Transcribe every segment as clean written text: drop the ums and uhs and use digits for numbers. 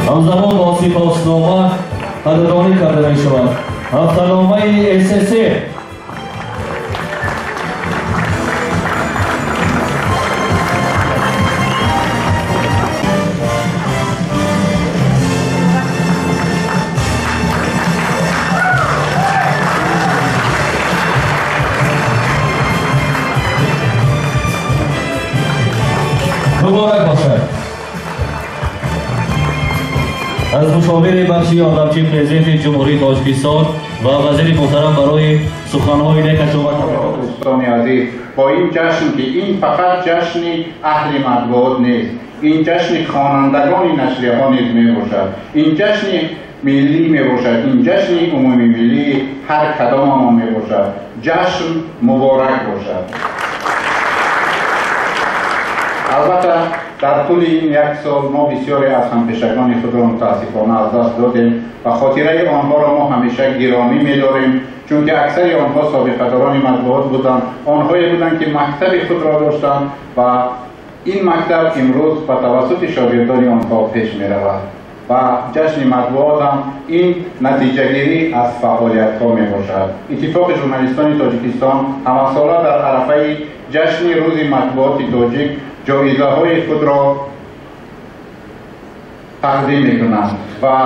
Ҳамзамон бо сипоснома қадрдонӣ карда мешавад. Ҳафтаномаи СССР. Муборак бошад. Аз мушовири бахши ёрдамчии президенти Ҷумҳурии Тоҷикистон ва вазири муҳтарам барои суханҳои некашон. Дӯстони азиз, бо ин ҷашн, ки ин фақат ҷашни аҳли матбуот нест, ин ҷашни хонандагони нашрияҳо низ мебошад, ин ҷашни миллӣ мебошад, ин ҷашни умумимиллии ҳар кадомамон мебошад. Ҷашн муборак бошад. Албатта, дар тӯли ин як сол мо бисёре аз ҳампешагони худро мутаассифона аз даст додем ва хотираи онҳоро мо ҳамеша гиромӣ медорем, чунки аксари онҳо собиқадорони матбуот буданд, онҳое буданд, ки мактаби худро доштанд ва ин мактаб имрӯз ба тавассути шогирдони онҳо пеш меравад. Ва ҷашни матбуот ҳам ин натиҷагирӣ аз фаъолиятҳо мебошад. Иттифоқи журналистони Тоҷикистон ҳамасола дар арафаи ҷашни рӯзи матбуоти тоҷик ҷоизаҳои худро тақдим мекунанд ва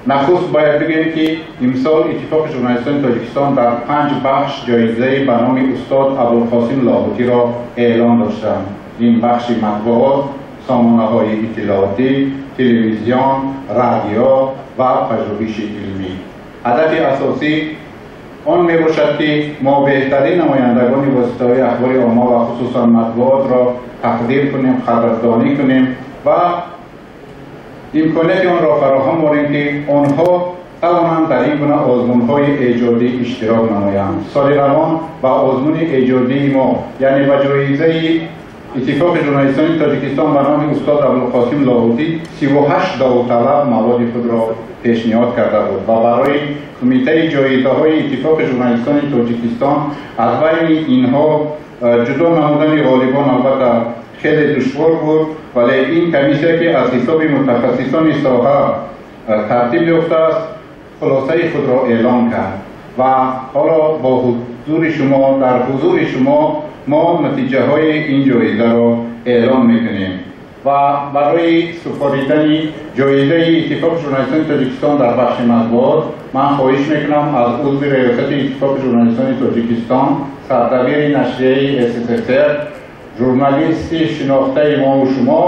нахуст бояд бигӯем, ки имсол Иттифоқи журналистони Тоҷикистон дар 5 бахш ҷоизаи ба номи устод Абулқосим Лоҳутиро эълон доштанд. Ин бахши матбуот, сомонаҳои иттилоотӣ, телевизион, радио ва пажӯҳиши илмӣ. Ҳадафи асосӣ он мебошад, ки мо беҳтарин намояндагони воситаҳои ахбори омма ва хусусан матбуотро тақдир кунем, қадрдонӣ кунем ва имконияти онро фароҳам орем, ки онҳо тавонанд дар ин гуна озмунҳои эҷодӣ иштирок намоянд. Соли равон ба озмуни эҷодии мо, яъне ба ҷоизаи Иттифоқи журналистони Тоҷикистон ба номи устод Абулқосим Лоҳутӣ 38 довталаб маводи худро пешниҳод карда буд ва барои кумитаи ҷоизаҳои Иттифоқи журналистони Тоҷикистон аз байни инҳо ҷудо намудани ғолибон албатта хеле душвор буд, вале ин комиссия, ки аз ҳисоби мутахассисони соҳа тартиб ёфтааст, хулосаи худро эълон кард ва ҳоло бо ҳузури шумо, дар ҳузури шумо мо натиҷаҳои ин ҷоизаро эълон мекунем. Ва барои супоридани ҷоизаи Иттифоқи журналистони Тоҷикистон дар бахши матбуот ман хоҳиш мекунам аз узви раёсати Иттифоқи журналистони Тоҷикистон, сардабири нашрияи СССР, журналисти шинохтаи мову шумо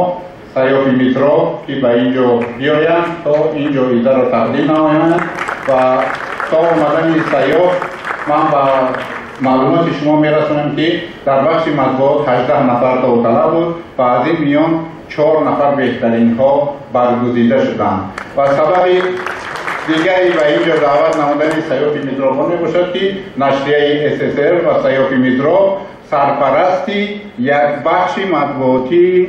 Саёфи Митро, ки ба ин ҷо биёянд то ин ҷоизаро тақдим намоянд. Ва то омадани Саёф ман ба маълумоти шумо мерасонам, ки дар бахши матбуот 18 нафар довталаб буд ва аз ин миён 4 нафар беҳтаринҳо баргузида шуданд. Ва сабаби дигари ба ин ҷо даъват намудани Саёфи Митрохон мебошад, ки нашрияи СССР ва Саёфи Митро сарпарасти як бахши матбуотии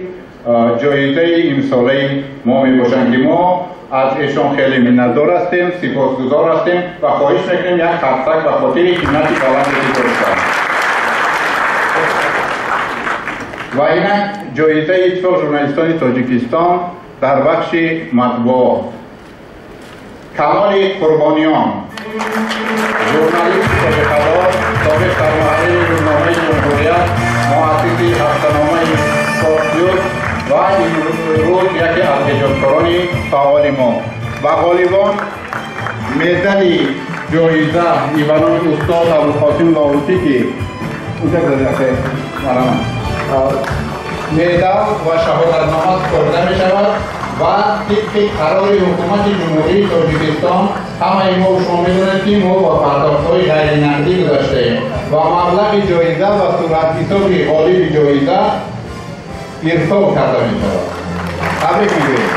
ҷоизаи имсолаи мо мебошанд, ки мо аз эшон хеле миннатдор ҳастем, сипосгузор ҳастем ва хоҳиш мекунем як қарсак ба хотири ҳиммати баланде ки доштанд. Ва инак ҷоизаи Иттифоқи журналистони Тоҷикистон дар бахши матбуот. Камоли Қурбониён, журналисти собиқадор, собиқ сармуҳаррири рӯзномаи Ҷумҳурият, муассиси ҳафтаномаи Спортплюс ва имрӯз яке аз эҷодкорони фаъоли мо. Ба ғолибон медали ҷоиза ба номи устод Абулқосим Лоҳутӣ, ки медал ва шаҳодатнома супорида мешавад ва тибқи қарори ҳукумати Ҷумҳурии Тоҷикистон ҳамаи мо шумо медонед, ки мо ба пардохтҳои ғайринақдӣ гузаштаем ва маблағи ҷоиза ва суратҳисоби ғолиби ҷоиза ирсол карда мешавад. Табрик мегӯем.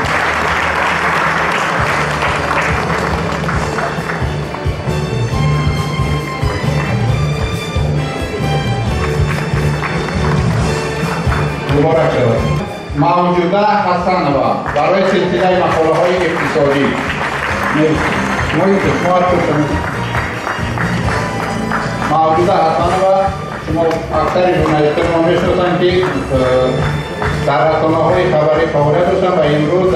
Муборак шавад. Мавҷуда Ҳасанова барои силсилаи мақолаҳои иқтисодӣ. Мавҷуда Ҳасанова, шумо аксари журналистони мо мешиносанд, ки дар расонаҳои хабарӣ фаъолият доштанд ва имрӯз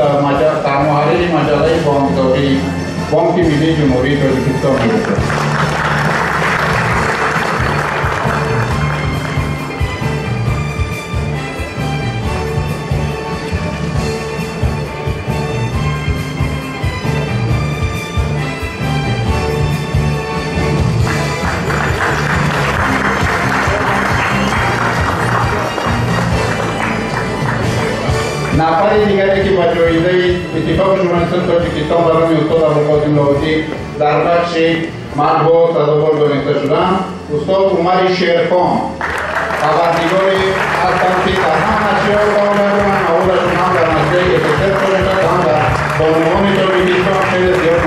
Бонки миллии Ҷумҳурии Тоҷикистон мебошад. Нафари дигаре ки ба ҷоизаи Иттифоқи журналистони Тоҷикистон ба номи устод Абулқосим Лоҳутӣ дар бахши матбуот сазовор дониста шуданд, устод Умари Шерхон, хабарнигори ҳастанд, ки дар ҳама нашриёт фаъолият доранд. Маводашон ҳам дар нашрияи СССР мешавад, ҳам дар бонувони Тоҷикистон хеле зиёд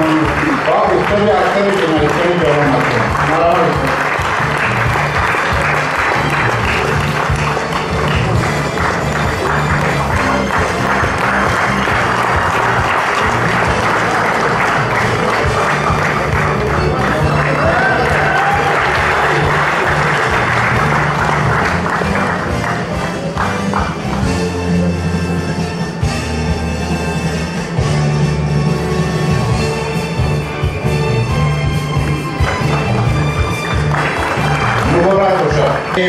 ва устоди аксари журналистони ҷавон ҳастанд. Марҳамат, устод.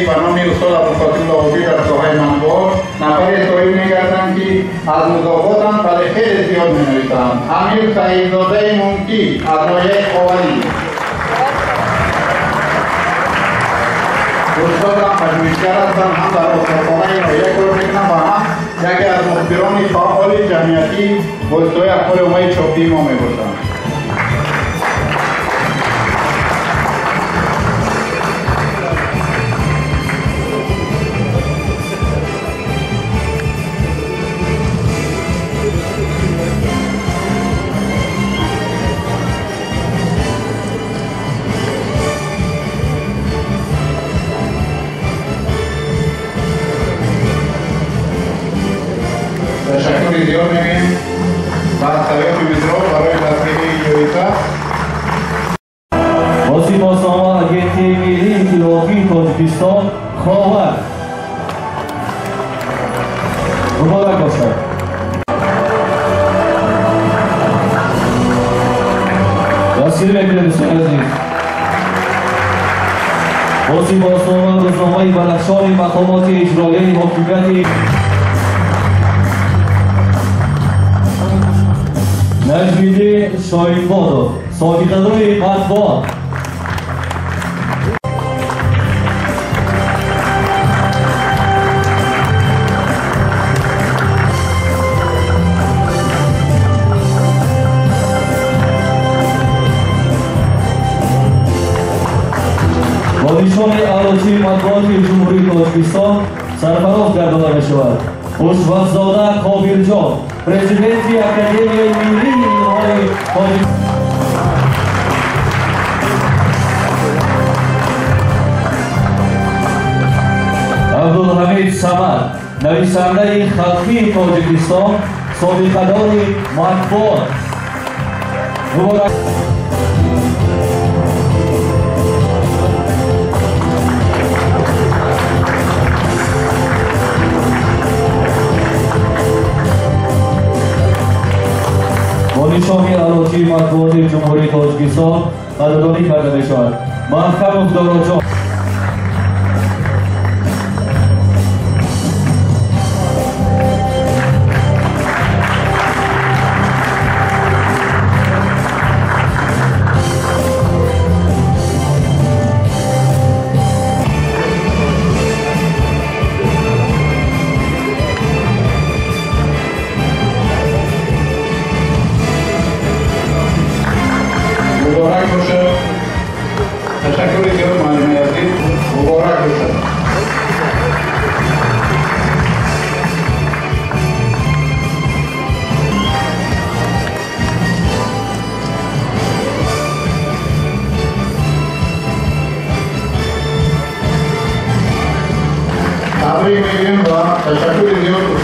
Ба номи устод Абулқосим Лоҳутӣ дар соҳаи матбуот нафаре соҳиб мегарданд, ки аз музофотанд, вале хеле зиёд менависанд. Амир Саидзодаи Мункӣ аз ноҳияи Ховалӣ. Устодам пажӯҳишгар ҳастанд, ҳам дар осорхонаи ноҳия кор мекунанд ва ҳам яке аз мухбирони фаъоли ҷамъиятии воситаҳои ахбори оммаи чопии мо мебошанд. Ташаккури зиёд мегӯем ба Саёфи Мизроб барои дастгирии ҷоиза. Бо сипоснома Агентии миллии иттилоотии Тоҷикистон Ховар. Муборак бошад. Дастгирӣ мекунем, дӯстони азиз. Бо сипоснома рӯзномаи Бадахшони мақомоти иҷроияи ҳокимияти Наҷмиддин Шоҳинбодов, собиқадори матбуот. Бо нишони Аълочии матбуоти Ҷумҳурии Тоҷикистон сарфароз гардода мешавад Хушбахтзода Қобирҷон, президенти Академияи миллии илмҳои Тоҷикистон. Абдулҳамид Самад, нависандаи халқии Тоҷикистон, собиқадори матбуот. Муборак. Бо нишони Аълочии матбуоти Ҷумҳурии Тоҷикистон қадрдонӣ карда мешавад Маҳкамов Дороҷон. Муборак бошад. Ташаккури зиёд, муаллими азиз. Муборак бошад. Табрик мегӯем ва ташаккури зиёд.